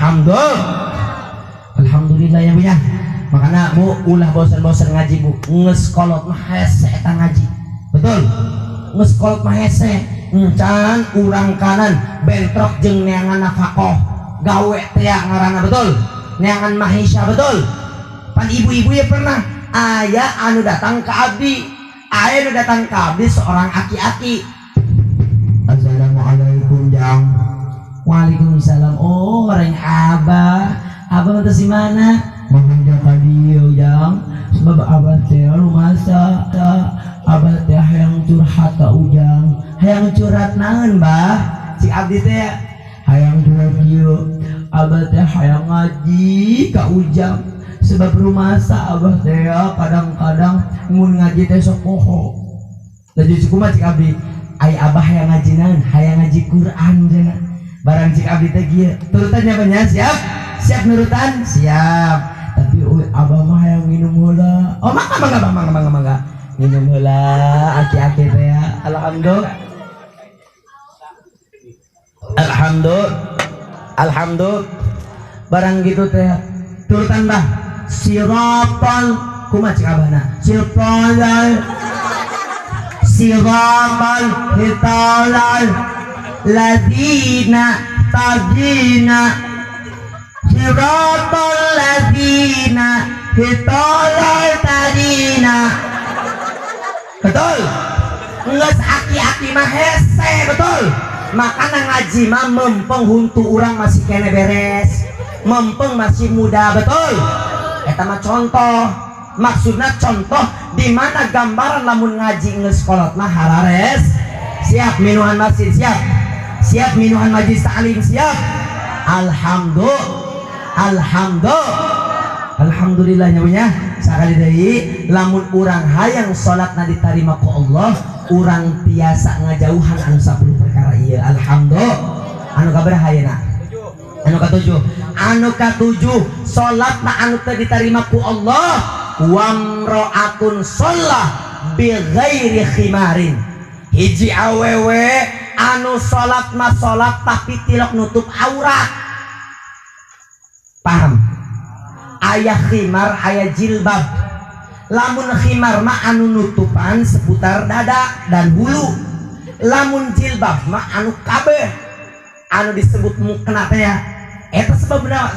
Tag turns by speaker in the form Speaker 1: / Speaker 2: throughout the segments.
Speaker 1: Alhamdulillah. Alhamdulillah ya Bu ya. Makanya Bu ulah bosan-bosan ngaji Bu. Nges kolot mah hese eta ngaji. Betul. Nges kolot mah hese. Encan urang kanan bentrok jeung neangan nafkah. Gawe teh ngaranna betul. Neangan mahisya betul. Pan ibu-ibu ya pernah aya anu datang ke abdi. Aya anu datang ke abdi seorang aki-aki. Assalamualaikum Jang. Waalaikumsalam. Oh, orang abah. Abah mah si mana? Mohon ka dieu Jang. Sebab abah teh rumasa. Abah teh hayang curhat ka Ujang. Hayang curhat naon, Bah? Cik abdi teh hayang curhat kieu. Abah teh hayang ngaji ka Ujang. Sebab rumasa abah teh kadang-kadang mun ngaji teh sok poho. Da jadi kumaha cik abdi? Ai abah hayang ngaji naon? Hayang ngaji Quran cenah. Barang cik abdi teh kieu. Turutannya banyak siap? Siap nurutan? Siap. Tapi uy, abah mah hayang minum heula. Oh, mangga mangga mangga mangga mangga. Minum heula aki-aki teh ya. Alhamdulillah. Alhamdulillah. Alhamdulillah. Barang gitu teh. Turutan bah. Siratal kumaha cik abahna? Siratal siratal hitalal ladina tadina siratal ladina hitalal tadina. Betul. Nges aki-aki mah hese betul. Makana ngaji mah mempeng huntu urang masih kene beres, mempeng masih muda betul. Eta mah contoh, maksudnya contoh di mana gambaran lamun ngaji geus kolot mah harares. Siap minuhan masjid, siap, siap minuhan majlis ta'lim, siap. Alhamdulillah, alhamdulillah, alhamdulillah nya. Sakali deui lamun urang hayang salatna diterima ku Allah, urang tiasa ngajauhan anu 10 perkara ieu. Alhamdulillah. Anu kabaraha ayeuna? Anu katujuh. Anu katujuh salatna anu teu diterima ku Allah, wamro'atun sholah bi ghairi khimarin. Hiji awewe anu salat mah salat tapi tilok nutup aurat. Paham? Aya khimar, aya jilbab. Lamun khimar mah anu nutupan seputar dada dan hulu. Lamun jilbab mah anu kabeh anu disebut mukena teh ya. Eta sebabna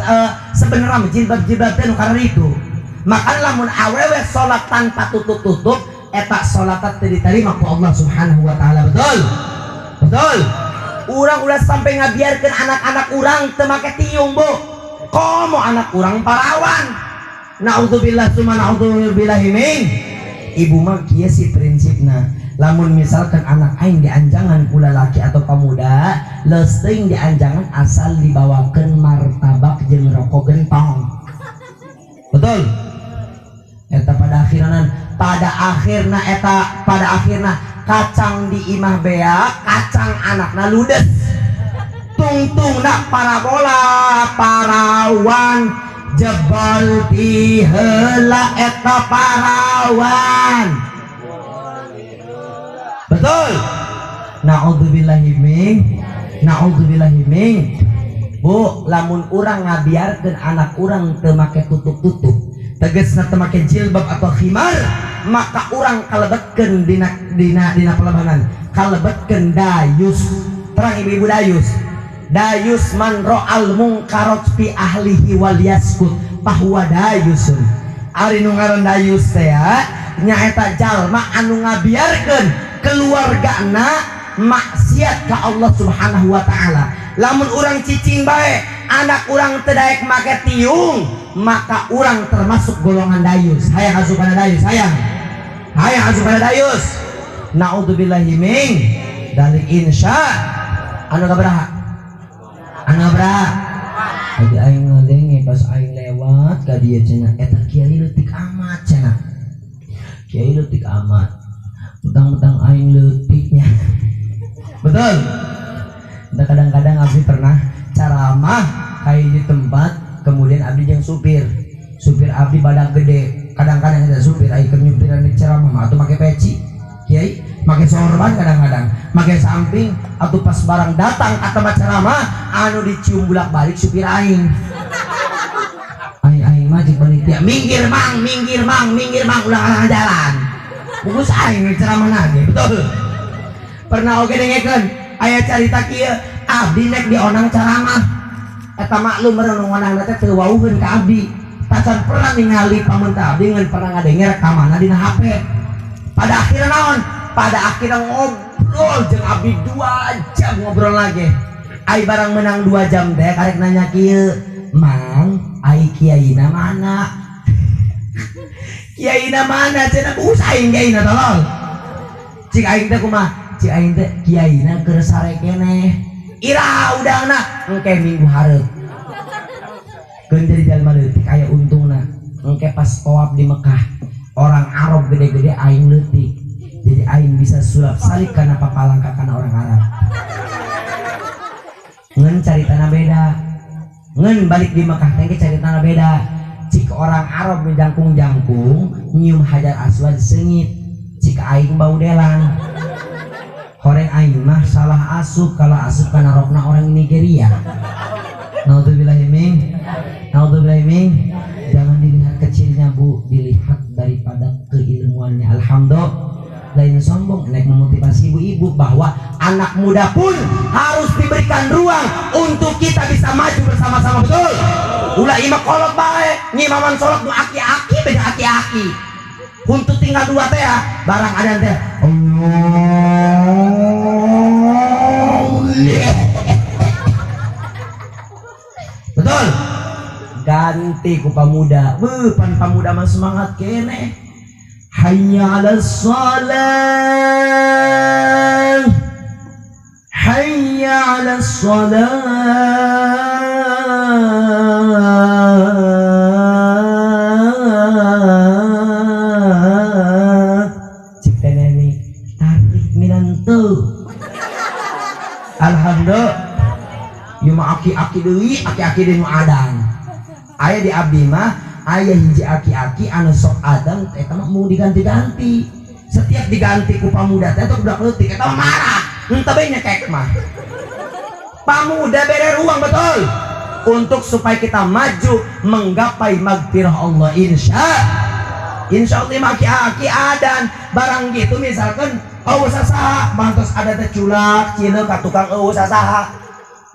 Speaker 1: sebenarnya jilbab-jilbab teh nu karena itu. Maka lamun awewe salat tanpa tutup-tutup, eta salat teh diterima ku Allah Subhanahu wa taala. Betul? Betul. Urang ulah sampai ngabiarkeun anak-anak urang teu make tiung, Bu. Komo anak urang parawan. Naudzubillah summa naudzubillahi min. Ibu mah kieu sih prinsipna. Lamun misalkan anak aing dianjangan ku lalaki atau pemuda, leus teuing dianjangan asal dibawakeun martabak jeung rokok gentong. Betul? Eta pada akhirna eta pada akhirna kacang di imah beak, kacang anakna ludes. Tungtungna parabola parawan jebol ti heula eta parawan. Betul? Naudzubillahi min, naudzubillahi min. Bu, lamun urang ngabiarkeun anak urang teu make tutup-tutup, tegasna teu make jilbab atau khimar, maka urang kalebetkeun dina dina dina pelebanan, kalebetkeun dayus. Terang ibu-ibu dayus. Dayus man ra'al mungkarat fi ahlihi wal yaskut fahuwa dayusun. Ari nu ngaran dayus teh ya, nyaeta jalma anu ngabiarkeun keluargana maksiat ka Allah Subhanahu wa taala. Lamun urang cicing bae, anak urang teu daek make tiung, maka urang termasuk golongan dayus. Hayang asup kana dayus, hayang. Hayang asup kana dayus. Naudzubillahi min dalik insya. Anu kabaraha? Anu kabaraha? Tadi aing ngadenge pas aing lewat ka dieu cenah eta kiai leutik amat cenah. Kiai leutik amat. Mentang-mentang aing leutiknya. Betul. Nah, kadang-kadang abdi pernah ceramah kayak di tempat, kemudian abdi jeung supir. Supir abdi badak gede. Kadang-kadang ada supir aing keur nyupiran di ceramah mah atuh make peci. Kiai Make sorban kadang-kadang, make samping atau pas barang datang ka tempat ceramah anu dicium bolak-balik supir aing. Aing mah cik panitia, minggir mang, minggir mang, minggir mang, ulah halangan jalan. Bungkus aing ceramah lagi, betul. Pernah oge dengekeun aya carita kieu, abdi nek dionang ceramah. Eta maklum meureun nu ngonang teh teu wauheun ka abdi. Tacan pernah ningali pamentah abdi ngan pernah ngadenge rekamanna dina HP. Pada akhirnya naon? Pada akhirnya ngobrol jeung abdi 2 jam ngobrol lagi. Ai barang menang 2 jam teh karek nanya kieu, "Mang, ai kiaina mana?" Kiaina mana cenah bungkus aing kiaina tolol. Cik aing teh kumaha? Cik aing teh kiaina keur sare keneh. Iraha udangna engke minggu hareup. Keun jadi jalma leutik aya untungna. Engke pas tawaf di Mekah, orang Arab gede-gede aing leutik. Jadi aing bisa sulap salib kana papalangka kana orang Arab. Ngan caritana beda. Ngan balik di Mekah teh ge caritana beda. Cik orang Arab menjangkung-jangkung nyium hajar aswad seungit. Cik aing bau delang. Horeng aing mah salah asup kalau asup kana rokna orang Nigeria. Naudzubillahi min. Naudzubillahi min. Jangan dilihat kecilnya bu, dilihat daripada keilmuannya. Alhamdulillah. Lain sombong, naik memotivasi ibu-ibu bahwa anak muda pun harus diberikan ruang untuk kita bisa maju bersama-sama, betul. Ulah imah kolot bae, ngimaman solok nu aki-aki beda aki-aki. Untuk tinggal 2 teh ya, barang ada teh. Betul. Ganti ku pamuda. Beuh, pan pamuda mah semangat keneh. Hayya 'alas shalah. Hayya 'alas shalah. Cik teh neni tarik minantu. Alhamdulillah. Ieu mah aki-aki deui, aki-aki deui nu adan. Aya di abdi mah aya hiji aki-aki anu sok adan eta mah mau diganti-ganti. Setiap diganti ku pamuda teh atau budak leutik eta mah marah. Henteu bae nyekek mah. Pamuda bere ruang betul untuk supaya kita maju menggapai magfirah Allah insya Allah mah aki-aki adan barang gitu misalkan eueuh sasaha mantos ada teh culak cileuk ka tukang eueuh sasaha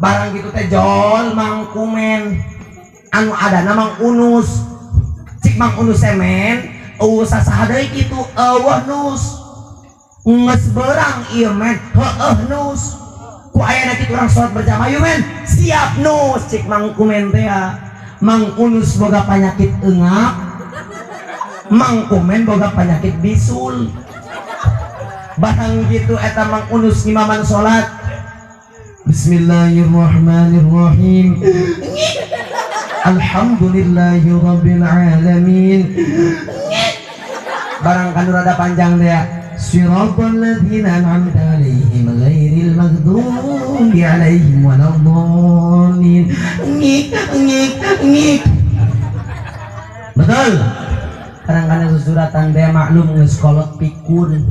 Speaker 1: barang gitu teh jol mangkumen anu adana Mang Unus cik Mang Unus semen eueuh sasaha deui kitu eueuh nus geus berang ieu men heueuh nus ku ayana kitu urang salat berjamaah ieu men siap nus cik Mang Kumen teh ya. Mang Unus boga panyakit eungap, Mang Kumen boga panyakit bisul. Barang gitu eta Mang Unus ngimaman salat. Bismillahirrahmanirrahim. Alhamdulillahi rabbil alamin. Barang kanu rada panjang teh ya. Siratal ladzina an'amta 'alaihim ghairil maghdubi 'alaihim waladdallin. Ngik ngik ngik. Betul. Kadang-kadang susuratan teh maklum geus kolot pikun.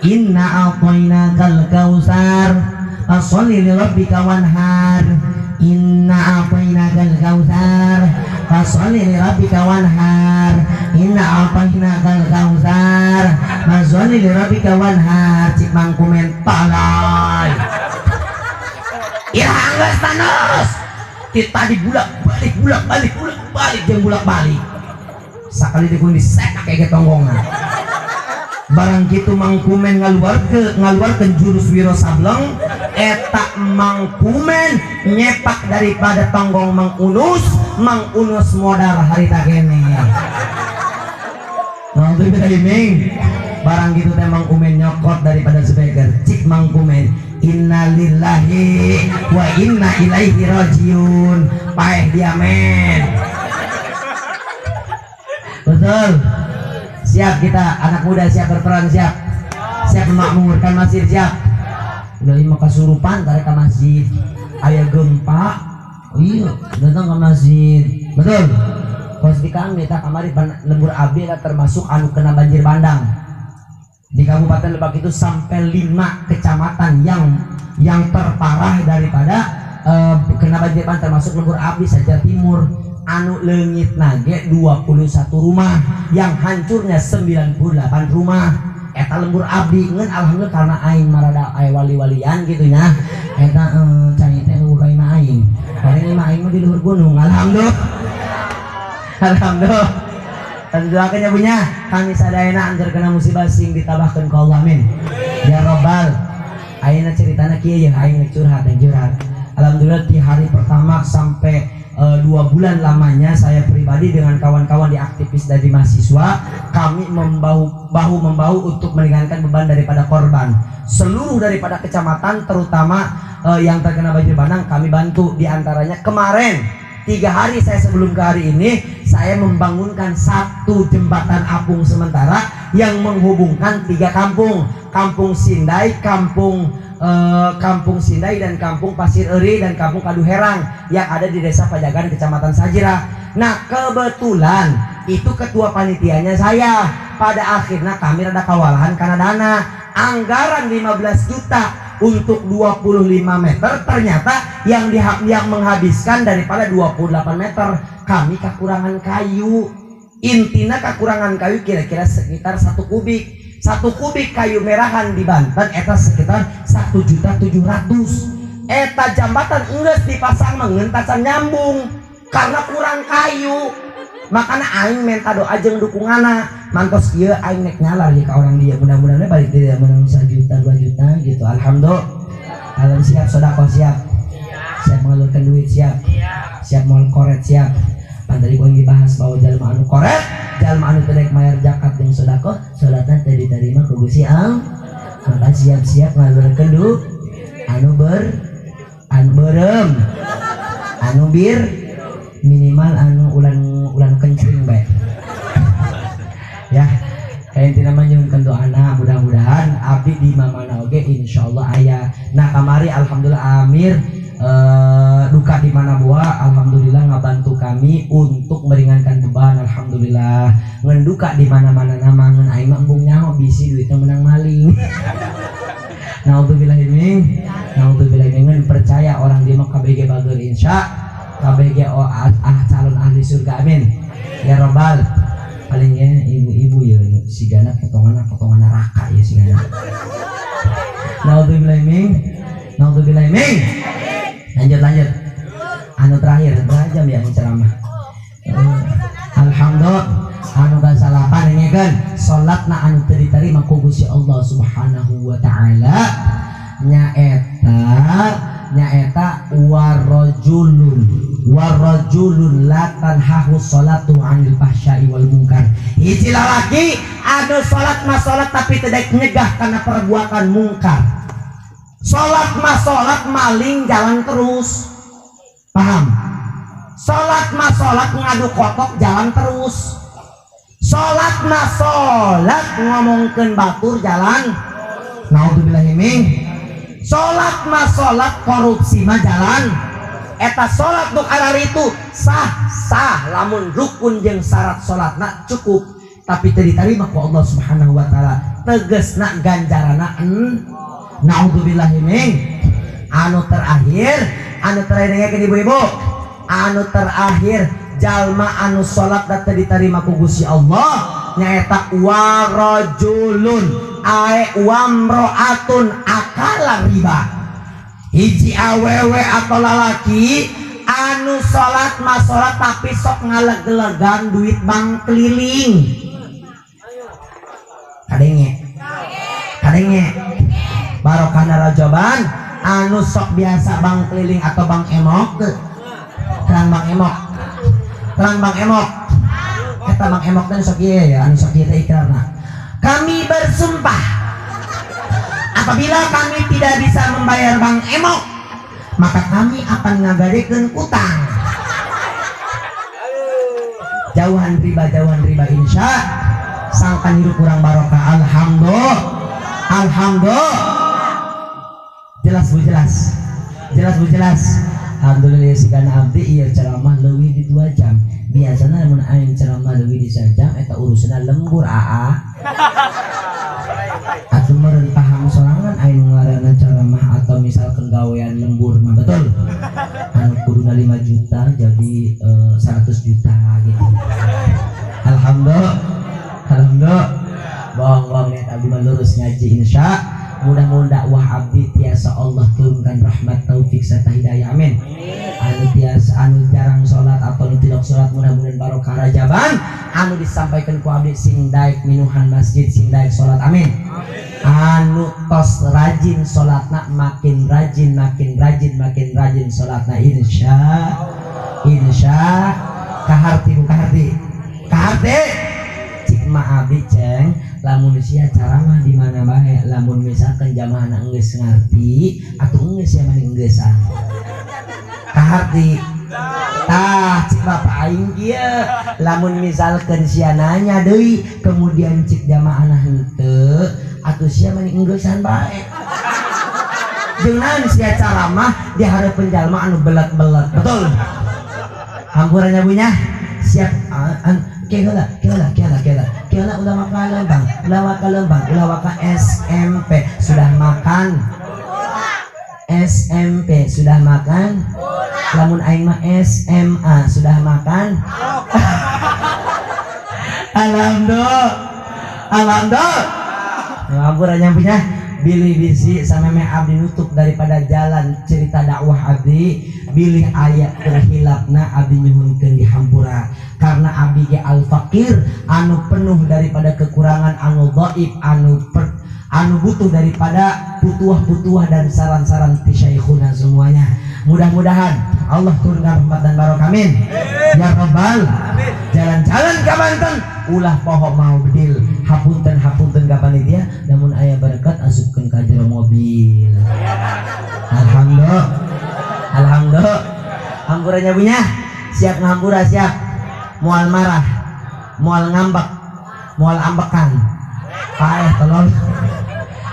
Speaker 1: Inna a'tainakal kautsar fasholli li rabbika wanhar. Inna a'tainakal kautsar fasholli li rabbika wanhar. Inna a'tainakal kautsar fasholli li rabbika wanhar. Cik Mang Kumen talai. Iraha geus tanus. Ti tadi bulak-balik bulak-balik bulak-balik jeung bulak-balik. Sakali deui disetak ge tonggongna. Barang kitu Mang Kumen ngaluarkeun jurus Wiro Sableng eta Mang Kumen nyepak daripada tonggong Mang Unus, Mang Unus modar harita kene. Barang gitu teh Mang Kumen nyokot daripada speaker. Cik Mang Kumen, innalillahi wa inna ilaihi rajiun. Paeh dia men. Betul. Siap kita anak muda, siap berperan, siap. Siap memakmurkan masjid, siap. Udah lima kasurupan tarik ke masjid. Aya gempa, iya datang ke masjid. Betul. Kos di kami tak kamari lembur abdi lah termasuk anu kena banjir bandang. Di Kabupaten Lebak itu sampai 5 kecamatan yang terparah daripada kena banjir bandang, termasuk lembur abdi Saja Timur anu leungit nage 21 rumah, yang hancurnya 98 rumah. Eta lembur abdi ngeun alhamdulillah karena aing marada aya wali-walian gitu nya. Eta cai teh eueuh ka imah aing. Bareng imah aing mah di luhur gunung. Alhamdulillah. Alhamdulillah. Dan doakan ya punya kami sadayana antar kena musibah sing ditabahkan ke Allah, amin ya robbal. Ayeuna ceritana kieu ya, aing curhat yang curhat. Alhamdulillah di hari pertama sampai 2 bulan lamanya saya pribadi dengan kawan-kawan di aktivis dari mahasiswa, kami membahu bahu membahu untuk meringankan beban daripada korban seluruh daripada kecamatan, terutama yang terkena banjir bandang kami bantu. Di antaranya kemarin 3 hari saya sebelum ke hari ini, saya membangunkan satu jembatan apung sementara yang menghubungkan tiga kampung, Kampung Sindai, Kampung Sindai dan Kampung Pasir Eri dan Kampung Kaduherang yang ada di Desa Pajagan, Kecamatan Sajira. Nah, kebetulan itu ketua panitianya saya. Pada akhirnya kami rada kawalahan karena dana anggaran 15 juta untuk 25 meter, ternyata yang menghabiskan daripada 28 meter. Kami kekurangan kayu, intina kekurangan kayu kira-kira sekitar 1 kubik. 1 kubik kayu merahan di Banten eta sekitar 1 juta 700. Eta jambatan enggak dipasang mengentasan nyambung karena kurang kayu. Makanya aing minta doa jeung dukungana mantos ieu aing nek nyalar ya ke orang dia, mudah-mudahan balik dia menang 1 juta 2 juta gitu. Alhamdulillah. Alhamdulillah. Siap sodakoh, siap, siap mengalurkan duit, siap, siap mau koret, siap. Pan tadi gua dibahas bahwa jalma anu koret, jalma anu teu mayar zakat jeung sodakoh, salatna teu diterima ku Gusti Allah. Maka siap-siap ngalurkeun duit anu ber anu berem anu bir, minimal anu ulan ulan kencring bae ya. Kayak inti namanya nyuhunkeun doana, mudah-mudahan abdi di mana oge insyaallah aya. Nah, kamari alhamdulillah Amir duka di mana buah alhamdulillah ngabantu kami untuk meringankan beban. Alhamdulillah ngenduka di mana-mana nama ngen aing mah embung nyaho bisi duitnya menang maling. Naudzubillah min, naudzubillah min. Percaya orang di mah KBG bager, insya KBG oh, ah, calon ahli surga, amin ya robbal. Paling ya ibu-ibu ya sigana potongan potongan neraka ya sigana. Naudzubillah min, naudzubillah min. Lanjut, lanjut, anu terakhir. Berapa jam ya ceramah? Alhamdulillah. Anu kasalapan ini kan salatna anu teu diterima ku Gusti Allah Subhanahu wa taala nyaeta nyaeta warajulun warajulun la tanhahu salatu anil fahsya'i wal munkar. Hiji lalaki anu salat mah salat tapi tidak nyegah karena perbuatan mungkar. Salat mah salat, maling jalan terus, paham? Salat mah salat, ngadu kotok jalan terus. Salat mah salat, ngomongkeun batur jalan. Naudzubillahi min. Salat mah salat, korupsi mah jalan. Eta salat nu itu sah sah lamun rukun jeung syarat salatna cukup, tapi teu diterima ku Allah Subhanahu wa taala, tegesna ganjarana en. Naudzubillahi min. Anu terakhir, anu terakhir dengekeun ibu-ibu, anu terakhir jalma anu salat teu diterima ku Gusti Allah nyaeta warajulun ae wamroatun akala riba. Hiji awewe atau lalaki anu salat mah salat tapi sok ngaleg-legan duit bank keliling. Kadenge, kadenge barokahna rajaban anu sok biasa bank keliling atau bank emok. Terang bank emok, terang bank emok. Eta bank emok dan sok ieu ya, anu sok ieu teh ikrarna, "Kami bersumpah apabila kami tidak bisa membayar bank emok, maka kami akan ngagadekeun utang." Jauhan riba, jauhan riba, insya sangkan hidup kurang barokah. Alhamdulillah, alhamdulillah. Jelas bu, jelas, jelas bu, jelas. Alhamdulillah. Sigana abdi iya ceramah leuwih di 2 jam. Biasanya mun aing ceramah leuwih di 1 jam eta urusanna lembur aa. Mudah-mudahan dakwah abdi tiasa Allah turunkan rahmat, taufik serta hidayah, amin. Anu tiasa, anu jarang sholat atau anu tidak sholat, mudah-mudahan barokah rajaban anu disampaikan ku abdi sing daek minuhan masjid, sing daek sholat, amin. Anu tos rajin sholatna makin rajin, makin rajin, makin rajin sholatna, insya insya. Kaharti bu, kaharti, kaharti. Cik ma abdi, ceng, lamun sia ceramah di mana bae, lamun misalkan jamaah geus ngarti atau geus sia mani enggeus-an. Kaharti? Tah, cik bapak aing kieu, lamun misalkan sia nanya deui, kemudian cik jamaah henteu, atuh sia mani enggeus-an bae. Dengan sia ceramah di hareupeun jalma anu belet-belet, betul? Hampurannya punya siap an kela kela kela kela kela. Ulah waka lembang, ulah waka lembang, ulah waka SMP. Sudah makan? SMP sudah makan? Lamun aing mah SMA sudah makan. Alhamdulillah, alhamdulillah. Hampurannya punya bilih bisi sameme abdi nutup daripada jalan cerita dakwah abdi, bilih aya terhilapna, abdi nyuhunkeun dihampura karena abdi ge al fakir anu penuh daripada kekurangan, anu dhaif, anu butuh daripada putuah-putuah dan saran-saran ti syekhuna semuanya. Mudah-mudahan Allah turunkan rahmat dan barokah, amin ya rabbal. Jalan-jalan ke Banten ulah poho mawa bedil. Hapunten, hapunten ka panitia, namun aya berkat asupkeun ka jero mobil. Alhamdulillah, alhamdulillah. Hampurannya punya siap ngampura, siap moal marah, moal ngambek, moal ambekan, paeh tolong.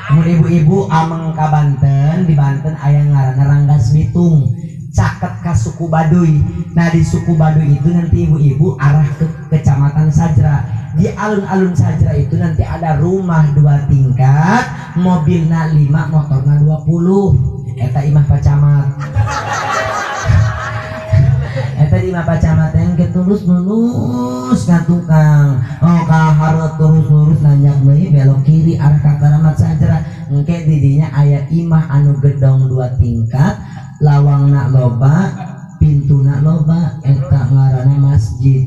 Speaker 1: Mun ibu-ibu ameng ka Banten, di Banten aya ngaranna Ranggas Bitung, caket ka suku Baduy. Nah, di suku Baduy itu nanti ibu-ibu arah ke kecamatan Sajra, di alun-alun Sajra itu nanti ada rumah dua tingkat, mobilna 5, motorna 20. Eta imah Pak Camat. Eta di imah Pak Camat yang terus lurus ka tukang, oh ka hareup, terus lurus nanjak deui, belok kiri arah ka Karamat Sajra. Engke didinya aya imah anu gedong dua tingkat, lawangna loba, pintuna loba, eta ngaranna masjid.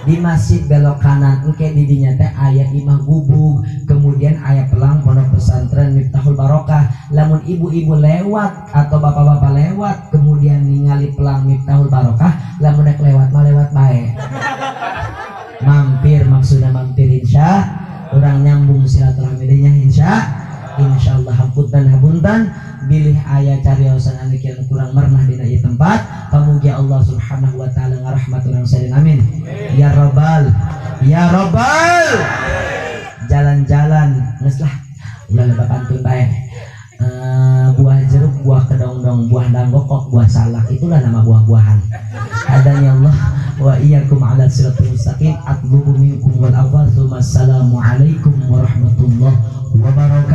Speaker 1: Di masjid belok kanan, engke didinya teh aya imah gubug, kemudian aya pelang Pondok Pesantren Miftahul Barokah. Lamun ibu-ibu lewat atau bapak-bapak lewat kemudian ningali pelang Miftahul Barokah, lamun rek lewat mah lewat bae, mampir, maksudnya mampir, insya urang nyambung silaturahmi nya, insya insyaallah. Hapunten, hapunten bilih aya cariosan anu kirang kurang mernah dina ieu tempat. Pamugi Allah Subhanahu wa taala ngarahmat urang sadaya, amin ya rabbal ya rabbal. Jalan-jalan geus lah, ulah loba pantun bae. Buah jeruk, buah kedongdong, buah danggokok, buah salak, itulah nama buah-buahan. Hadani Allah wa iyyakum ala siratal mustaqim, atlubu minkum wal afwa. Assalamualaikum warahmatullahi wabarakatuh.